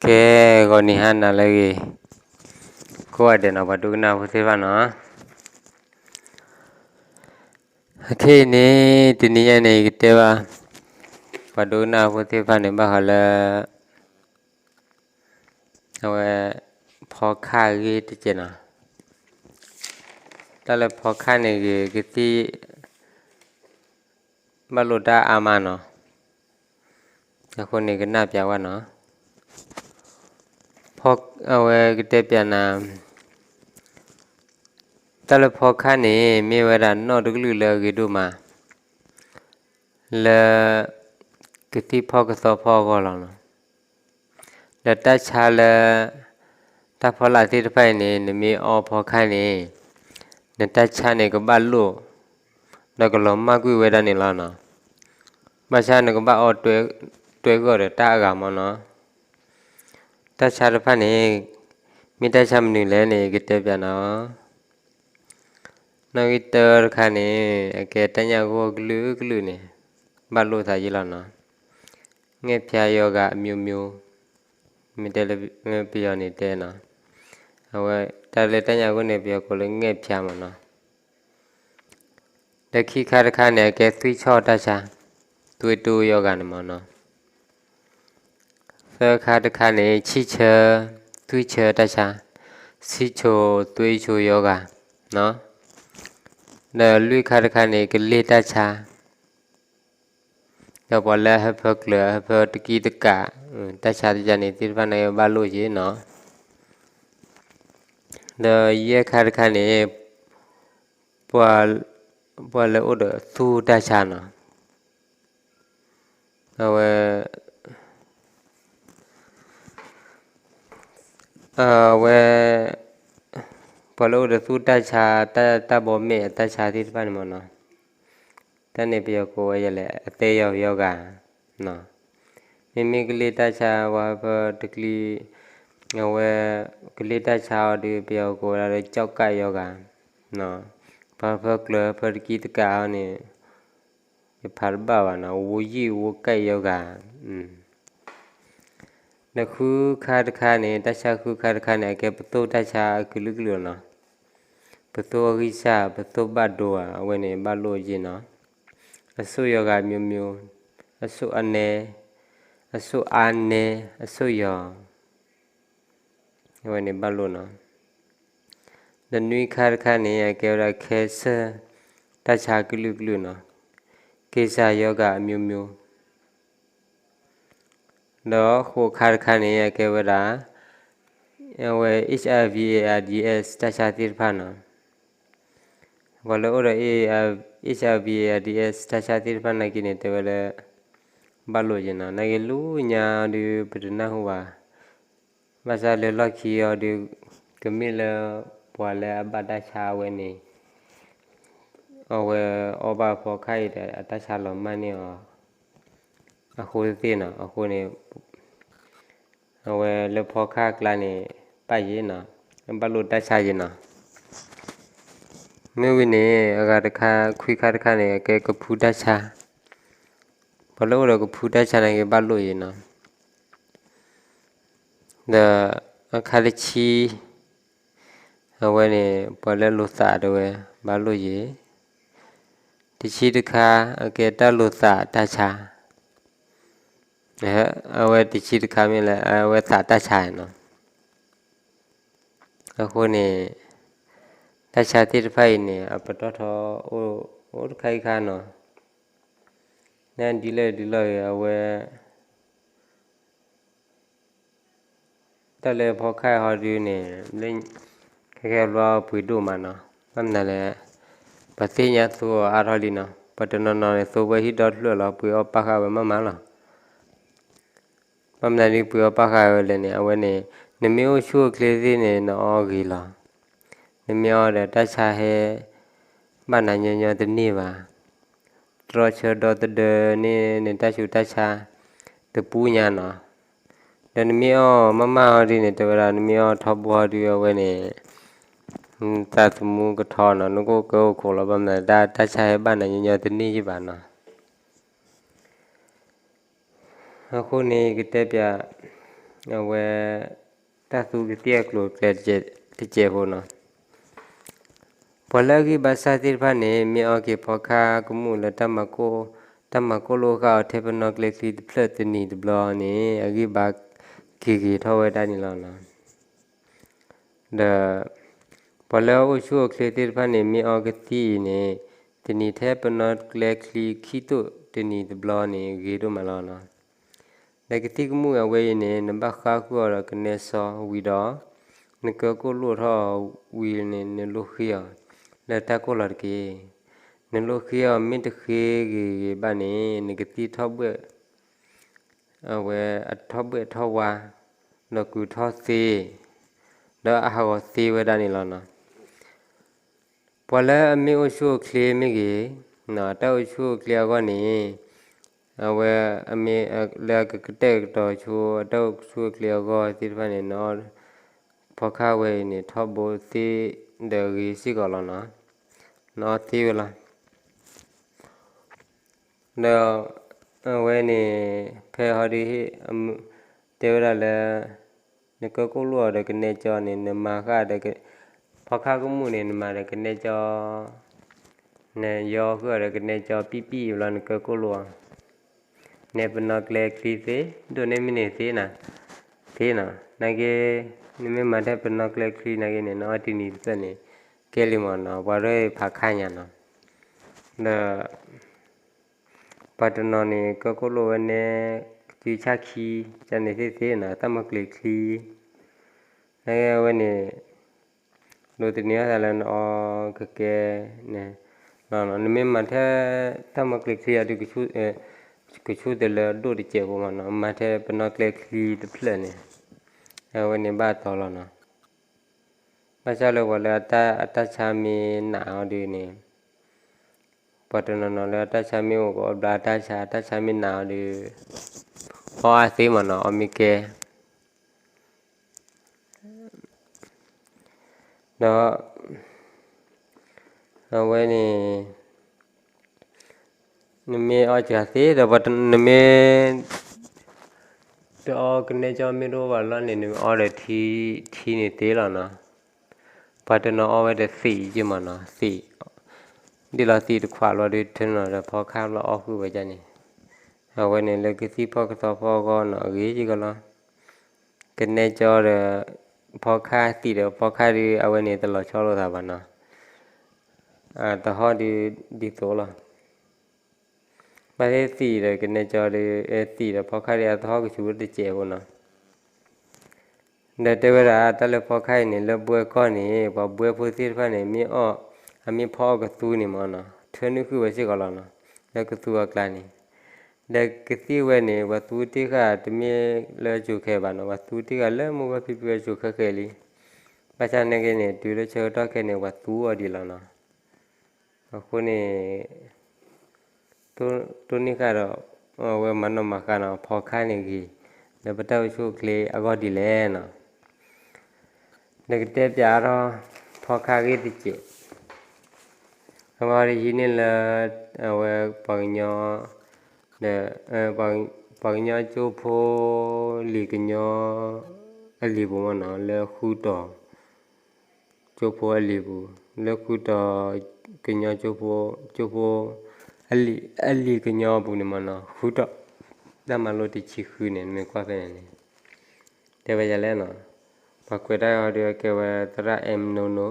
ကဲ ဂီၤနံၤဟါနၤလၢအဂ့ၤ ကိးဂၤဒဲးနီၤ ပှၤဒိကနၣ်ဖိသ့ၣ်တဖၣ်နီၤ. အခဲအံၤန့ၣ် တနံၤညါန့ၣ် ယကတဲဘၣ် ပှၤဒိကနၣ်ဖိသ့ၣ်တဖၣ်န့ၣ် ဘၣ်ဃးလၢ အဝဲ ဖီခါအဂ့ၢ်တကဲးနီၤ. တၢ်လၢဖီခါန့ၣ်ဂ့ၤ ကသံၣ် ဘၣ်လိာ်တၢ်အါမးနီၤ. အဃိန့ၣ်ကနၣ်ပၠးဝဲနီၤ. ဖီ အဝဲကတဲပၠးနၤ တၢ်လၢဖီခါန့ၣ် မ့ၢ်ဝဲဒၣ်နီၣ်တကလုာ်လၢအဂ့ၤဒိၣ်မး လၢ ကသံၣ်ဖီကသီဖီအဂီၢ်လီၤနီၤ. ဒီးတၢ်ဆါလၢ တၢ်ဖီလာ်သ့ၣ်တဖၣ်အံၤန့ၣ် နမ့ၢ်အီဖီခါန့ၣ် နတၢ်ဆါန့ၣ်ကဘၣ်လိာ် ဒီးကလီၤမၢ်ကွံာ်ဝဲဒၣ်န့ၣ်လီၤနီၤ. ဘၣ်ဆၣ်နကဘၣ်အီတွဲ တွဲဂီၢ်ဒီးတၢ်အဂၤမးနီၤ. တၢ်ဆါတဖၣ်န့ၣ် မ့ၢ်တၢ်ဆါမနုၤလဲၣ်န့ၣ် ယကတဲပၠးနၤ. နီၣ်ဂံၢ်တၢတခါန့ၣ် အကဲတၢ်ညၣ်ဂိၢ်ကလုာ်ကလုာ်န့ၣ် ဘၣ်လိာ်သးယ့လီၤနီၤ. ငှက်ဖျားရောဂါအမျိုးမျိုး မ့ၢ်တဲလၢပယီၤန့ၣ်တဲနီၤ. အဝဲတၢ်လၢတၢ်ညၣ်ဂိၢ်န့ၣ် ပယီၤကိးလၢ ငှက်ဖျား မးနီၤ. ဒီးခံခါတခါန့ၣ် အကဲသွေးခြောက်တၢ်ဆါ သွေးတိုးရောဂါ န့ၣ်မးနီၤ. သၢခါတခါန့ၣ် ဆံၣ်ဆၢ သွေးခြောက်တၢ်ဆါ ဆံၣ်ဆိသွေးဆိရောဂါ ဒီးလွံၢ်ခါတခါန့ၣ် ကလ့ၢ်တၢ်ဆါ ဒီးပှၤလၢအဟၢဖၢကျၢၤ အဟၢဖၢတကံတကး တၢ်ဆါတခါန့ၣ် သ့ၣ်တဖၣ်န့ၣ် ဘၣ်လိာ်က့ၤနီၤ. ဒီးယဲၢ်ခါတခါန့ၣ် ပှၤလၢအိၣ်ဒီးသူၣ်တၢ်ဆါနီၤ. အဝဲ အဝဲ ပှၤလၢအိၣ်ဒီးသူၣ်တၢ်ဆါ တၢ်ဘီမဲာ်အတၢ်ဆါသ့ၣ်တဖၣ်န့ၣ်မးနီၤ. တၢ်န့ၣ်ပယီၤကိးဝဲယဲလဲၣ် အသဲရောဂါ မ့မ့ၢ်ကလ့ၢ်တၢ်ဆါ ပှၤဟၢဖၢတကံ အဝဲ ကလ့ၢ်တၢ်ဆါအီၤဒီး ပယီၤကိးဝဲဒၣ်လၢ ကျောက်ကပ်ရောဂါ. ပှၤဟၢဖၢကျၢၤ ဟၢဖၢတကံတကးအီၤန့ၣ် ယဖးတဘၣ်ဘၣ်နီၤ ဝိုင်းယိပ်ဝိုင်းကိုက်ရောဂါ. ဒီးဃုခါတခါန့ၣ် တၢ်ဆါဃုခါတခါန့ၣ် အကဲပသိၣ်တၢ်ဆါအကလုာ်ကလုာ်နီၤ. ပသိၣ်အဂံၢ်စၢ် ပသိၣ်ဘၣ်ဒိဧါ အဝဲန့ၣ်ဘၣ်လိာ်က့ၤနီၤ. အဆိၣ်ရောဂါမျိုးမျိုး အဆိၣ်အနဲ အဆိၣ်အါနဲ အဆိၣ်ယီၤ အဝဲန့ၣ်ဘၣ်လိာ်နီၤ. ဒီးနွံခါတခါန့ၣ် အကဲဝဲဒၣ် cancer တၢ်ဆါကလုာ်ကလုာ်နီၤ cancerရောဂါမျိုးမျိုး. ဒီးဃိးခါတခါန့ၣ် အကဲဝဲဒၣ် အဝဲ HIV AIDS တၢ်ဆါသ့ၣ်တဖၣ်နီၤ. ပှၤလၢအိၣ်ဒီး HIV AIDS တၢ်ဆါသ့ၣ်တဖၣ်နာ်က့န့ၣ် တဲဝဲလၢ ဘၣ်လိာ်က့ၤနီၤ နာ်က့လၢညါအီၤဒီး ပတနၢ်ဟူဘၣ်. ဘၣ်ဆၣ်လၢလီၢ်ခံအီၤဒီး ကမ့ၢ်လၢ ပှၤလၢအဘၣ်တၢ်ဆါဝဲန့ၣ် အဝဲအီဘၣ်ဖီခါအံၤဒီး အတၢ်ဆါလီၤမၢ်န့ၢ်အီၤ အဃိသ့ၣ်နီၤ အဃိန့ၣ် အဝဲလၢဖီခါအကျါန့ၣ် ပၣ်ယ့ၤနီၤ ဘၣ်လိာ်တၢ်ဆါယ့ၤနီၤ. မ့ၢ်ဝံၤန့ၣ် အဂၤတခါ ခွံခါတခါန့ၣ် အကဲကဖူတၢ်ဆါ ပှၤလၢအိၣ်ဒီးကဖူတၢ်ဆါနာ်က့ဘၣ်လိာ်ယ့ၤနီၤ. ဒီးအခါတဆံ အဝဲန့ၣ် ပှၤလၢလိာ်သးတဲဝဲ ဘၣ်လိာ်ယ့ၤ တဆံတခါ အကဲတၢ်လိာ်သးတၢ်ဆါ အဝဲတဆံတခါမ့ၢ်လၢ အဝဲသးတၢ်ဆါနီၤ. အဃိန့ၣ် တၢ်ဆါသ့ၣ်တဖၣ်အံၤန့ၣ် အပတီၢ်ထီ အိၣ်တခါအံၤခါနီၤ. နဒ်လဲၣ်ဒ်လဲၣ်ဂ့ၤ အဝဲ တၢ်လၢဖီခါဟီဒုန့ၣ် ခဲကဲဘျီပှ့ၤဒိၣ်မးနီၤ. ဘၣ်မနုၤလဲၣ် ပသ့ၣ်ညါသိအီၤအါထီၣ်လံနီၤ. ပှၤတနီၤနီၤန့ၣ် သိဝဲဟံၣ်ဒီဖျၢၣ်လီၤ ပှ့ၤအီၣ်ပာ်ဃာ်ဝဲမးမးလီၤ. ဘၣ်မနုၤဒ်ပှ့ၤအီၣ်ပာ်ဃာ်ဝဲလဲၣ်န့ၣ် အဝဲန့ၣ် နမ့ၢ်အိၣ်ဆူၣ်အိၣ်ချ့သ့ၣ်န့ၣ် နအီၣ်ဂ့ၤလီၤ. နမ့ၢ်အီၣ်ဒီးတၢ်ဆါဟဲ ဘၣ်နၤညီညီတန့ၢ်ဘၣ်. တြီဆၢဒီသဒၢန့ၢ်နတၢ်ဆူးတၢ်ဆါ တပူညါနီၤ. ဒီးနမ့ၢ်အီၣ်မးမးဟီဒုန့ၣ် တဲဝဲဒၣ် နမ့ၢ်အီၣ်ထီဘိဟီဒု အဝဲန့ၣ် သးသမူကထီနီၤ နကအိၣ်ကၢအိၣ်ခိးလီၤ ဘၣ်မနုၤ တၢ်ဆါဟဲဘၣ်နၤညီညီတန့ၢ်ယံၤဘၣ်နီၤ. အဃိန့ၣ် ယကတဲပၠး အဝဲ တၢ်သူကသံၣ်အကျိၤအကျဲတစဲးဖိနီၤ. ပှၤလၢအဂံၢ်ဘါစၢ်သ့ၣ်တဖၣ်န့ၣ် မ့ၢ်အီက့ၤဖီခါကမူၣ်လၢ တၢ်မၤကိၢ်လိာ်ဃာ်အီၤထဲပနီၣ်ကျဲချံတဖျၢၣ်တနံၤတဘျီန့ၣ် အဂံၢ်ဘါက့ၤဂ့ၤထီၣ်ဝဲဒၣ်န့ၣ်လီၤနီၤ. ဒီး ပှၤလၢအအိၣ်ဆူၣ်အိၣ်ချ့သ့ၣ်တဖၣ်န့ၣ် မ့ၢ်အီကသံၣ်အံၤန့ၣ် တနံၤထဲပနီၣ်ကျဲချံခံတိၢ်တနံၤတဘျီန့ၣ် ဂ့ၤဒိၣ်မးလီၤနီၤ. ဒီးကသံၣ်ကမူၣ်အဝဲအံၤန့ၣ် နဘၣ်ဃါဃုာ်အီၤဒီးကနဲစီဝံၤဒီး နကၢကိၣ်လိၣ်ထီၣ်ဝံၤန့ၣ် နလိၣ်ဃ့အီၤလၢတၢ်ကိၢ်လီၤတက့ၢ်. နလိၣ်ဃ့အီၤ မ့ၢ်တဃ့ဂ့ၤဂ့ၤဘၣ်န့ၣ် နကသံၣ်ထီၣ်ဘှဲၣ် အဝဲအထီၣ်ဘှဲၣ်ထီၣ်ဝါ ဒီးကုာ်ထီၣ်သ့ ဒီးအဟးဂီၤသ့ဝဲဒၣ်န့ၣ်လီၤနီၤ. ပှၤလၢအမ့ၢ်အိၣ်ဆူၣ်အိၣ်ချ့မ့ၢ်ဂ့ၤ, တၢ်အိၣ်ဆူၣ်အိၣ်ချ့အဂီၢ်န့ၣ် အဝဲ အမ့ၢ်လၢအကကတဲာ်ကတီၤဆူအတၢ်အိၣ်ဆူၣ်အိၣ်ချ့အဂီၢ်သ့ၣ်တဖၣ်န့ၣ် နအီ ဖီခါဝဲအံၤန့ၣ် ထီဘိသ့ဒီးဂ့ၤစ့ၢ်ကီးလီၤနီၤ. နအီသ့ဝဲလီၤ. ဒီး အဝဲန့ၣ် ဖဲဟီဒုး တဲဝဲဒၣ်လၢ နကၢကိၣ်လိၣ်အီၤဒီးကနဲကၠီန့ၣ် နမၤဃာ်ဒီး ဖီခါကမူၣ်န့ၣ် နမၤဒီးကနဲကၠီ နယီဃုာ်အီၤဒီးကနဲကၠီပံၣ်ပံၣ်ဘျီ နကၢကိၣ်လိၣ်အီၤ နဲပနီၣ်ကျဲချံသ့ ဒိၣ်န့ၢ်မ့ၢ်န့ၣ်သ့နၤ သ့နီၤ. နာ်က့ နမ့ၢ်မၤထဲပနီၣ်ကျဲချံနာ်က့န့ၣ် နအီတနံၤတဖျၢၣ်န့ၣ် ကဲလံမ့ၢ်နီၤ ပှၤရဲၣ်ဖးခါညါနီၤ. ဒီး ပှၤတနီၤန့ၣ် ကၢကိၣ်လိၣ်ဝဲနဲ ကစုဆၣ်ခံ ကန့ၣ်သ့သ့နီၤ တၢ်မီၢ်ကျဲချံ နာ်က့ဝဲန့ၣ် ဒိးသန့ၤအသးလၢနအီကကဲန့ၣ် နမ့ၢ်မၤထဲ တၢ်မီၢ်ကျဲချံအဒုး ကဆူၣ်တလၢဒိၣ်တစဲးဖိမ့ၢ်နီၤ မၤထဲပနီၣ်ကျဲချံတဖျၢၣ်န့ၣ် အဝဲန့ၣ်ဘၣ်တီလီၤနီၤ. ဘၣ်ဆၣ်လၢပှၤလၢအတၢ်ဆါမ့ၢ်နးအီၤဒုးန့ၣ် ပှၤတနီၤနီၤလၢအတၢ်ဆါမ့ၢ်အိၣ်ကအိၣ်ဘျါအတၢ်ဆါ အတၢ်ဆါမ့ၢ်နးအီၤဒုး အီအါသ့မ့ၢ်နီၤ အီမ့ၢ်ကဲ ဒီး အဝဲန့ၣ် နမ့ၢ်အီစှၤသ့ဒီး နမ့ၢ် တအီကနဲကၠီမ့ၢ်တအိၣ်ဘၣ်လီၤန့ၣ် နမ့ၢ်အီဒီးထံ ထံန့ၣ်သ့လီၤနီၤ. ပှၤတနီၤအီဝဲဒီးသံးယ့ၢ်မ့ၢ်နီၤ သံး ဒ်လီၤသံးတခွးလီၤဒီး ထၢနီၤဒီးဖီခါလီၤအီဃုာ်ဝဲဒၣ်န့ၣ် အဝဲန့ၣ်လၢကသံၣ်ဖီၣ်ကသီဖီၣ်အဂီၢ်နီၤ အဂ့ၤယကလီၤ ကနဲကၠီဒီး ဖီခါသံးဒီးဖီခါဒုး အဝဲန့ၣ်တလီၤဆီလိာ်သးဘၣ်နီၤ အသဟီၣ်ဒုးဒ်သိးလီၤ. ဘၣ်သ့ၣ်သံးဒီးကနဲကၠီဒီး သံးဒီးဖီခါဒုး အသဟီၣ်ကဆူးတစဲးဖိနီၤ. ဒီးတဲဝဲဒၣ် တၢ်လၢဖီခါအံၤန့ၣ် လၢဘှဲကီၢ်န့ၣ် ပှၤဘှဲဖိသ့ၣ်တဖၣ်န့ၣ် မ့ၢ်အီၣ် အမ့ၢ်ဖီအီၣ်ကသူန့ၣ်မ့ၢ်နီၤ ထၢနုာ်ဃုာ်ဝဲစ့ၢ်ကီးလီၤနီၤ လၢကသူအကျါန့ၣ် ဒီးကသံၣ်ဝဲန့ၣ် ပှၤသူတ့ၢ်ဃာ်တမ့ၢ်လၢအစိၤခဲဘၣ်နီၤ ပှၤသူတ့ၢ်ဃာ်လၢမိၢ်ပှၢ်ဖံဖုအစိၤခဲဃဲလံ. ဘၣ်ဆၣ်နာ်က့န့ၣ် တုၤလၢဆၢကတီၢ်ခဲအံၤန့ၣ် ပှၤသူအီၤဒံးလီၤနီၤ. အဃိန့ၣ် တိၢ်နီၣ်ဃာ်ဒီး အဝဲမၤနီၣ်မၤဃါနီၤ ဖီခါန့ၣ်ဂ့ၤ လၢပတၢ်အိၣ်ဆူၣ်အိၣ်ချ့အဂီၢ်ဒ်လဲၣ်နီၤ. နကတဲပၠးအါထီၣ် ဖီခါဂ့ၢ်တစဲး အဝဲဟံးန့ၢ်လၢ အဝဲပှၤကညီ ဒီး ပှၤကညီကၠိဖိ လံာ်ကညီအလံာ်ပူၤမ့ၢ်နီၤ လၢဃုတီၤ ကၠိဖိအလံာ်ပူၤ လၢဃုတီၤ ကညီကၠိဖိ ကၠိဖိ အလံာ်ကညီပူၤန့ၣ်မ့ၢ်နီၤ ဃုတီၤ တၢ်မၤလိတဆံဃုန့ၣ် နမ့ၢ်ကွၢ်ဖဲန့ၣ်န့ၣ် တဲဝဲဒ်လဲၣ်နီၤ ပှၤကွဲးတၢ်အီၤဒီးကဲဝဲသရၣ်အဲၣ်မနိနိ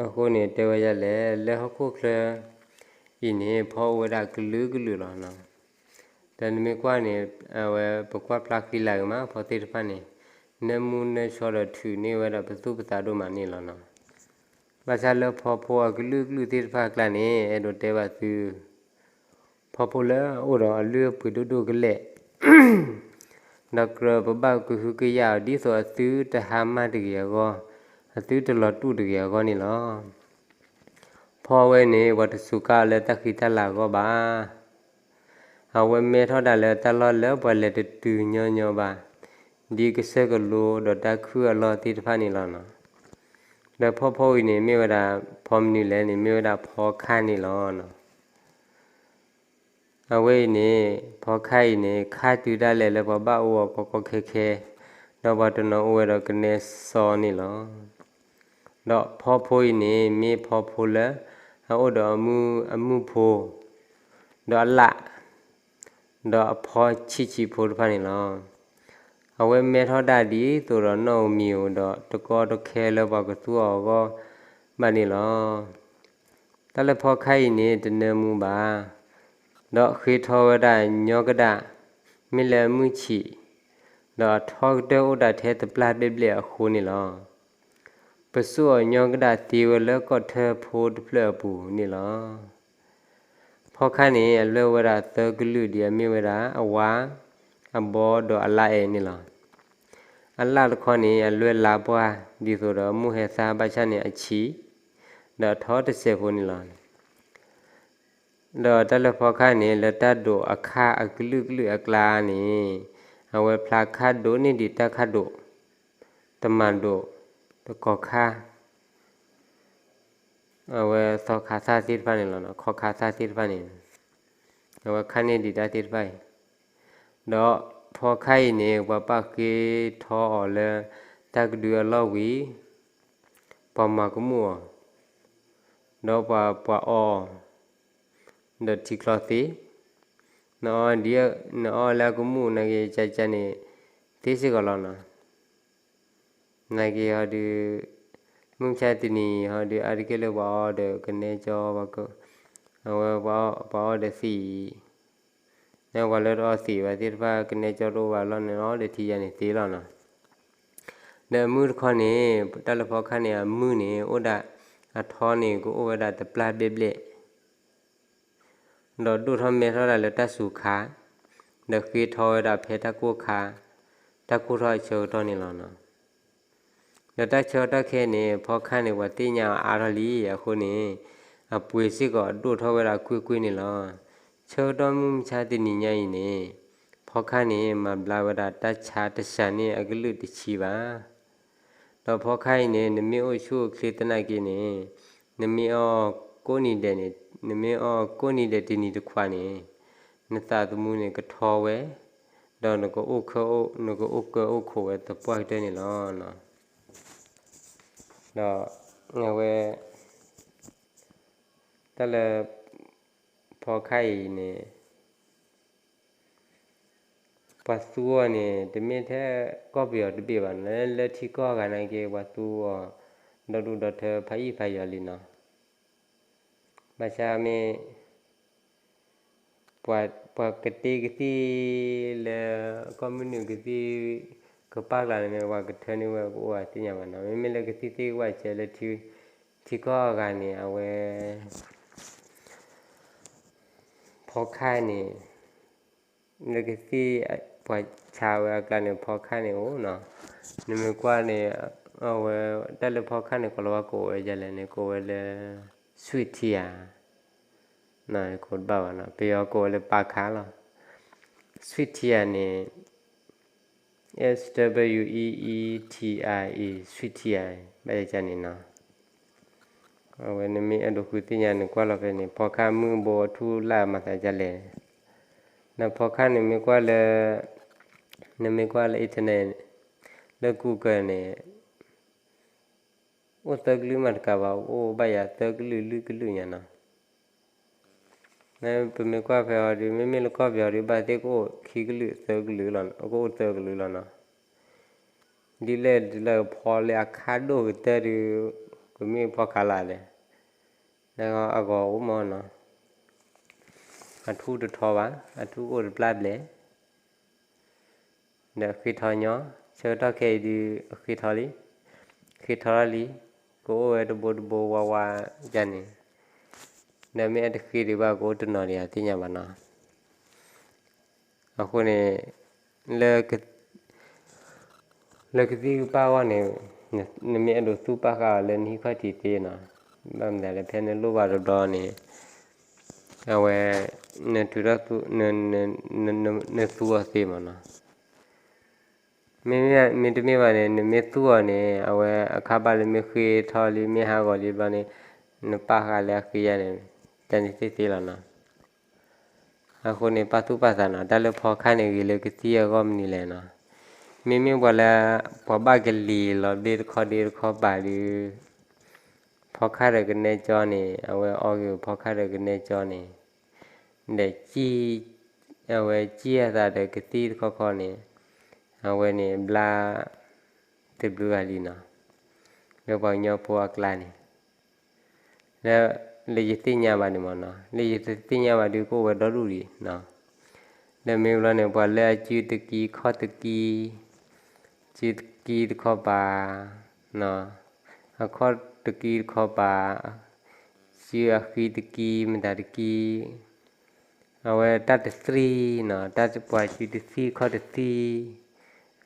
အဃိန့ၣ် တဲဝဲဒ်လဲၣ် လၢဟီၣ်ခိၣ်ချၢအံၤန့ၣ် ဖီအိၣ်ဝဲဒၣ်ကလုာ်ကလုာ်လီၤနီၤ. ဒီးနမ့ၢ်ကွၢ်န့ၣ် အဝဲပကွၢ်ဖျါဃံလၤဂ့ၤမး ဖီသ့ၣ်တဖၣ်န့ၣ် နၢမူနၢဆှီဒီးထုးန့ၢ်ဝဲဒၣ်ပသူၣ်ပသးဒိၣ်မးန့ၣ်လီၤနီၤ. ဘၣ်ဆၣ်လၢဖီဖိအကလုာ်ကလုာ်သ့ၣ်တဖၣ်အကျါန့ၣ် အဲၣ်ဒိးတဲဘၣ်သု ဖီဖိလၢအအိၣ်ဒီးအလုၢ်အပှ့ၤဒိၣ်ဒိၣ်ကလဲာ် ဒီးကြၢးပဘၣ်ကဟုကယာ်အီၤ ဒ်သိးအသုတဟါမၢ်တဂ့ၤအဂီၢ်, အသုတလီၤတူာ်တဂ့ၤအဂီၢ်န့ၣ်လီၤ. ဖီဝဲန့ၣ် ပှၤတစူးကါအီၤလၢတၢ်ဃံတၢ်လၤအဂီၢ်ဘၣ်. အဝဲမဲထီၣ်ဒၣ်လၢတၢ်လီၢ်လၢပှၤလဲၤတတုၤညီညီဘၣ်, ဒ်ကစၢၢ်ကလိဒီးတၢ်ခုၣ်အလီၢ်သ့ၣ်တဖၣ်န့ၣ်လီၤနီၤ. ဒီးဖီဖိအံၤန့ၣ် မ့ၢ်ဝဲဒၣ် ဖီမနုၤလဲၣ်န့ၣ် မ့ၢ်ဝဲဒၣ်ဖီခါန့ၣ်လီၤနီၤ. အဝဲအံၤန့ၣ် ဖီခါအံၤန့ၣ် ခါတုၤဒၣ်လဲာ်လၢပှၤဘၣ်အိၣ်အီၤကီကီခဲခဲ, ဒီးပှၤတနီၤအိၣ်ဝဲဒီးကနဲစီန့ၣ်လီၤ. ဒီးဖီဖိအံၤန့ၣ် မ့ၢ်ဖီဖိလၢ အအိၣ်ဒီးအမုၢ်ဖိ, ဒီးအလၣ်, ဒီးအဖီဆံးဆံးဖိတဖၣ်န့ၣ်လီၤ. အဝဲမဲထီၣ်ဒၣ်ဒ်သိးဒီးနီၣ်ဧိၤမံၤဧိၤဒီး တကီတခဲလၢပှၤကသူအီၤအဂီၢ်ဘၣ်န့ၣ်လီၤ. တၢ်လၢဖီခါအံၤန့ၣ် တနၢမူဘၣ်, ဒီးဃ့ထီဝဲဒၣ်ညီကဒၣ် မ့ၢ်လၢအမုၢ်ဆံး, ဒီးအထီကတၢၢ်အိၣ်ဒၣ်ထဲတပျၢ်ဘျဲၣ်ဘျဲၣ်အဃိန့ၣ်လီၤ. ပစိာ်အီၤညီကဒၣ်သ့ဝဲလၢကီၢ်ထၢဖိတဖျၢၣ်အပူၤန့ၣ်လီၤ. ဖီခါန့ၣ် အလွဲၢ်ဝဲဒၣ်သၢကလုာ်ဒ်အမ့ၢ်ဝဲဒၣ် အဝါ, အဘီဒီးအလါအဲၣ်န့ၣ်လီၤ. အလၣ်တခီန့ၣ် အလွဲၢ်လါပှၢ်ဒ်သိးဒီးအမိၢ်ဟဲသါဘၣ်ဆၣ်န့ၣ်အဆံး, ဒီးအထီတစဲးဖိန့ၣ်လီၤ. ဒီးတၢ်လၢဖီခါန့ၣ် လၢတၢ်ဒိးအခါအကလုာ်ကလုာ်အကျါန့ၣ် အဝဲဖျါခါဒိးန့ၢ်ဒံးတၢ်ခါဒိး, တမၤဒိး, တကီၤခါ အဝဲသီခါသၣ်သ့ၣ်တဖၣ်န့ၣ်လီၤ. ခီခါသၣ်သ့ၣ်တဖၣ်န့ၣ် အဝဲခါန့ၢ်ဒံးတၢ်သ့ၣ်တဖၣ်အံၤ, ဒီးဖီခါအံၤန့ၣ် ပှၤပာ်ဃ့ထီအီၤလၢ တၢ်ကဒုအလီၢ်ဝံၤ ပှၤမၤကမူၣ်အီၤ, ဒီးပှၤပှၤအီအီၤ, ဒီးထံချီသ့, နအီဒ်, နအီလၢအကမူၣ်နာ်က့ၤ ကကန့ၣ် သ့စ့ၢ်ကီးလီၤနီၤ. နာ်က့ၤဟီဒုး မုၢ်မဆါတနံၤဟီဒုး အါတက့ၢ်လၢပှၤအီဒီးကနဲကၠီ, အဝဲပှၤအီဒီးသံး, နပှၤလၢတအီသံးဘၣ်သ့ၣ်တဖၣ် ကနဲကၠီတအိၣ်ဘၣ်လီၤန့ၣ် အီဒီးထံယါန့ၣ်သ့လီၤနီၤ. ဒီးအမုၢ်တခီန့ၣ် တၢ်လၢဖီခါန့ၣ် အမုၢ်န့ၣ် အိၣ်ဒၣ်အထီန့ၣ် ကအိၣ်ဝဲဒၣ်တပျၢ်ဘျဲၣ်ဘျဲၣ် ဒီးဒိၣ်ထီၣ်မဲထီၣ်ဒၣ်လၢတၢ်စူၤခါ, ဒီးဃ့ထီဝဲဒၣ်ဖဲတၢ်ကိၢ်ခါ, တၢ်ကိၢ်ထီၣ်အဆၢကတီၢ်န့ၣ်လီၤနီၤ. ဒီးတၢ်ဆၢကတီၢ်ခဲအံၤန့ၣ် ဖီခါန့ၣ် ပှၤသ့ၣ်ညါအါထီၣ်လံအဃိန့ၣ် အပှ့ၤစ့ၢ်ကီးဒိၣ်ထီၣ်ဝဲဒၣ်ကွ့ၢ်ကွ့ၢ်န့ၣ်လီၤ. ဆၢကတီၢ်မုၢ်မဆါတနံၤညါအံၤန့ၣ် ဖီခါန့ၣ် မၤဘျါဝဲဒၣ်တၢ်ဆါတစှၤန့ၢ်အကလုာ်တဆံဘၣ်. ဒီးဖီခါအံၤန့ၣ် နမ့ၢ်အိၣ်ဆူၣ်အိၣ်ချ့သနာ်က့န့ၣ် နမ့ၢ်အီကိးနံၤဒဲးန့ၣ်, နမ့ၢ်အီကိးနံၤဒဲးတနံၤတခွးန့ၣ် နသးသမူန့ၣ်ကထီဝဲ, ဒီးနကအိၣ်ကၢအိၣ်ခိးဝဲသပှၢ်ကတၢၢ်န့ၣ်လီၤ. ဒီးအဝဲ တၢ်လၢ ဖီခါအံၤန့ၣ် ပှၤသူအီၤန့ၣ် တမ့ၢ်ထဲကီၢ်ပယီၤတဘ့ၣ်ဘၣ်နီၤ, လၢထံကီၢ်အဂၤနာ်က့ ပှၤသူအီၤ ဒီဒူၣ်ဒီထၢဖးယံာ်ဖးယွၤလံနီၤ. ဘၣ်ဆၣ်မ့ၢ် ပှၤကတ့ကသံၣ်လၢ ကီၢ်မုၢ်နုာ်ကသံၣ်ကပာ်ကျါန့ၣ် မ့ၢ်ပှၤကထၢန့ၢ်ဝဲကအိၣ်အသ့ၣ်ညါဘၣ်နီၤ. မ့မ့ၢ်လၢကသံၣ်သ့ၣ်ကဝၢ်စဲးလၢ ထံကီၢ်အဂၤန့ၣ် အဝဲ ဖီခါန့ၣ် လၢကသံၣ်ပှၤဆါဝဲအကျါန့ၣ် ဖီခါန့ၣ်အိၣ်နီၤ. နမ့ၢ်ကွၢ်န့ၣ် အဝဲ တၢ်လၢဖီခါန့ၣ် ကိးလီၤဝဲကိးဝဲဒ်လဲၣ်န့ၣ် ကိးဝဲလၢ sweet tea ဧါ, ကိးတဘၣ်ဘၣ်နီၤ, ပယီၤကိးဝဲလၢပာ်ခါလီၤ. sweet tea န့ၣ် S W E E T I A, sweet tea ဘၣ်ယကန့ၣ်နီၤ. အဝဲနမ့ၢ်အဲၣ်ဒိးဃုသ့ၣ်ညါ နကွၢ်လီၤဖဲန့ၣ် ဖီခါမုၢ်ဘိအထူၣ်လၢ်မၤသးဒ်လဲၣ်. နဖီခါန့ၣ်မ့ၢ်ကွၢ်လၢ နမ့ၢ်ကွၢ်လၢ internet လၢ Google န့ၣ် အိၣ်သၢကလုာ်မးတကးဘၣ် အိၣ်ဘၣ်ယၤသၢကလုာ်လွံၢ်ကလုာ်ညါနီၤ. ပမ့ၢ်ကွၢ်ဖဲအီၤဒီး မ့မ့ၢ်လၢကီၢ်ပယီၤဒီး ဘၣ်သ့ၣ်ကအိၣ်ခံကလုာ်သၢကလုာ်လီၤ, ကအိၣ်သၢကလုာ်လီၤနီၤ. ဒ်လဲၣ်ဒ်လဲၣ်ဖီလၢအခါဒိၣ်ကတၢၢ်ဒီး ကမ့ၢ်ဖီခါလၢ်လဲၣ်. လၢအဂီၢ်အိၣ်မးနီၤ, အထူၣ်တထီဘၣ်, အထူၣ်အိၣ်တပျၢ်ဘျဲၣ် ဒီးဃ့ထီညီ, ဆၢကတီၢ်ခဲအံၤဒုး အဃ့ထီလံ, ဃ့ထီထီၣ်လံ, ကအိၣ်ဝဲတဘိတဘိဝါဝါယါန့ၣ်, ဒီးမ့ၢ်အတဃ့ဒံးဘၣ် ကအိၣ်တနီၤဒံးအသ့ၣ်ညါဘၣ်နီၤ. အဃိန့ၣ် လၢကသံၣ်ကပာ်အဂီၢ်န့ၣ် နမ့ၢ်အဲၣ်ဒိးသူၣ်ပာ်ဃာ်အီၤလၢနဟံၣ်ခီၣ်ထံးသ့နီၤ, ဘၣ်မနုၤလဲၣ် ဖဲနလိၣ်ဘၣ်တဘျီန့ၣ် အဝဲ နထုးထီၣ်သူ နသူအီၤသ့မးနီၤ. မ့မ့ၢ် မ့တမ့ၢ်ဘၣ်န့ၣ် နမ့ၢ်သူအီၤန့ၣ် အဝဲအခါဘၣ်လၢမ့ၢ်ဃ့ထီလံ မ့ၢ်ဟးဂီၤလံဘျီန့ၣ် နပာ်ဃာ်လၢအဃ့ယါန့ၣ် တၢ်န့ၣ်သ့သ့လီၤနီၤ. အဃိန့ၣ် ပာ်သူၣ်ပာ်သးနီၤ, တၢ်လၢဖီခါန့ၣ် ဂ့ၤလၢကသံၣ်အဂီၢ်မနုၤလဲၣ်နီၤ. မ့မ့ၢ်ပှၤလၢ ပှၤဘၣ်ကလံၤလီၤဘျ့တခီဒ့တခီပၤဒီး ဖီခါဒီးကနဲကၠီန့ၣ် အဝဲအီၣ်ဂ့ၤဖီခါဒီးကနဲကၠီန့ၣ် ဒီး အဝဲစံၣ်အသးဒီးကသံၣ်တခီခီန့ၣ် အဝဲန့ၣ်ဘျါ တဘျုးဂၤလံနီၤ, လၢပှၤကညီဖိအကျါန့ၣ် လၢ လၢယသ့ၣ်ညါဘၣ်န့ၣ်မ့ၢ်နီၤ, လၢယတသ့ၣ်ညါဘၣ်ဒုးကအိၣ်ဝဲဒီဒူၣ်ဒံးနီၤ. ဒီးမ့ၢ်ဘျီန့ၣ် ပှၤလၢအစုတကံခီၣ်တကံ, စုတကံတခီပၤ, အခီၣ်တကံတခီပၤ, စုအဃံတကံမတၤတကံ, အဝဲတၢ်တသံၣ်နီၤ, တၢ်ပှၤစုတသံၣ်ခီၣ်တသံၣ်,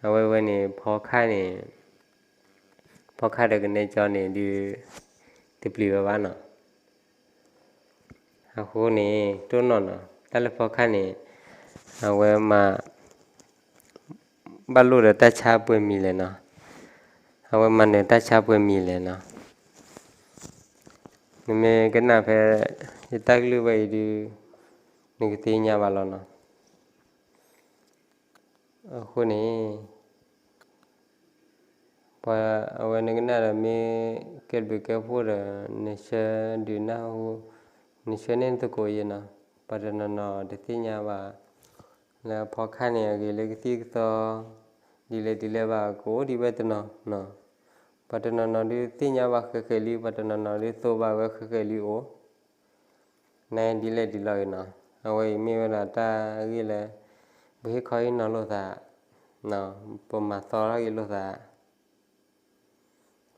အဝဲဝဲန့ၣ် ဖီခါန့ၣ် ဖီခါဒီးကနဲကၠီန့ၣ်ဒုး တပျံၤဝဲဘၣ်နီၤ. အဃိန့ၣ် တိၢ်နီၣ်နီၤ, တၢ်လၢဖီခါန့ၣ် အဝဲမၤ ဘၣ်လိၣ်ဒီးတၢ်ဆါပှဲၤမံၤလဲၣ်နီၤ, အဝဲမၤနၢၤတၢ်ဆါပှဲၤမံၤလဲၣ်နီၤ. နမ့ၢ်ကနၣ်ဖဲ ယတၢ်ကလုၢ်ဝဲအံၤဒုး နကသ့ၣ်ညါဘၣ်လီၤနီၤ. အဃိန့ၣ် ပှၤအဝဲနကနၣ်ဒီးမ့ၢ်ကဲဘျုးကဲဖှိၣ်ဒီး နဆှၢဒုးနၢ်ဟူ, နဆှၢန့ၢ်နသကိးယဲနီၤ, ပှၤတနီၤနီၤတသ့ၣ်ညါဘၣ် လၢဖီခါန့ၣ် အဂ့ၤလၢကသံၣ်ကသီ ဒ်လဲၣ်ဒ်လဲၣ်ဘၣ် ကအိၣ်ဒံးဝဲတနီၤနီၤ, ပှၤတနီၤနီၤဒုးသ့ၣ်ညါဘၣ်ဃဲးဃဲးလံ, ပှၤတနီၤနီၤဒုးသိးဘၣ်ဝဲဃဲးဃဲးလံအိၣ် နဒ်လဲၣ်ဒ်လဲၣ်ဂ့ၤနီၤ, အဝဲအံၤမ့ၢ်ဝဲဒၣ်တၢ်ဂ့ၢ်လၢ ပဟ့ၣ်ခီဟ့ၣ်နီၤလိာ်သး, ပမၤသီထီၣ်က့ၤလိာ်သး,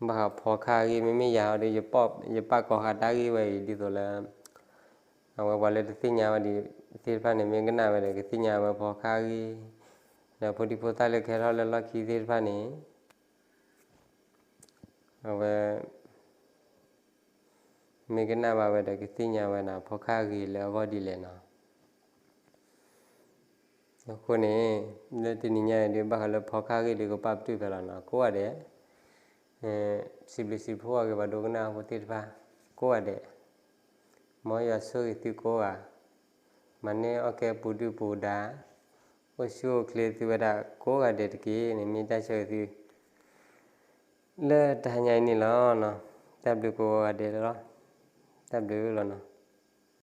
ဘၣ်ဃးဖီခါအဂ့ၢ် မ့မ့ၢ်ယၤဟီဒီး ယပာ်ကီၤဃာ်တၢ်ဂ့ၢ်ဝဲအံၤဒ်သိးလၢ အဝဲပှၤလၢတသ့ၣ်ညါဘၣ်ဒံးသ့ၣ်တဖၣ်န့ၣ် မ့ၢ်ကနၣ်ဝဲဒီး ကသ့ၣ်ညါဝဲဖီခါအဂ့ၢ်, ဒီးဖိဒံဖိသၣ်လၢကဟဲထီၣ်လၢလီၢ်ခံသ့ၣ်တဖၣ်န့ၣ် အဝဲ မ့ၢ်ကနၣ်ဘၣ်ဝဲဒီး ကသ့ၣ်ညါဝဲနီၤ ဖီခါအဂ့ၢ်လၢအဂီၢ်ဒ်လဲၣ်နီၤ. အဃိန့ၣ် လၢတနံၤညါအံၤဒုး ဘၣ်ဃးလၢဖီခါအဂ့ၢ်ဒုး ကပာ်ပတုာ်ဖဲလီၤနီၤ ကိးဂၤဒဲး, စံးဘျုးစံးဖှိၣ်အဂ့ၢ် ပှၤဒိကနၣ်ဖိသ့ၣ်တဖၣ် ကိးဂၤဒဲး, မ်ယွၤဆိၣ်ဂ့ၤသုကိးဂၤ, မၤန့ၢ်အီၣ်ကဲပူၤဒုၣ်ပူၤဒါ, အိၣ်ဆူၣ်အိၣ်ချ့သုဝဲဒၣ်ကိးဂၤဒဲးတက့ၢ်န့ၣ် မ့ၢ်တၢ်ဆၢဂ့ၤသု လၢတဟါညါအံၤန့ၣ်လီၤ. တၢ်ဘျုးကိးဂၤဒဲးလီၤ. တၢ်ဘျုးလီၤနီၤ.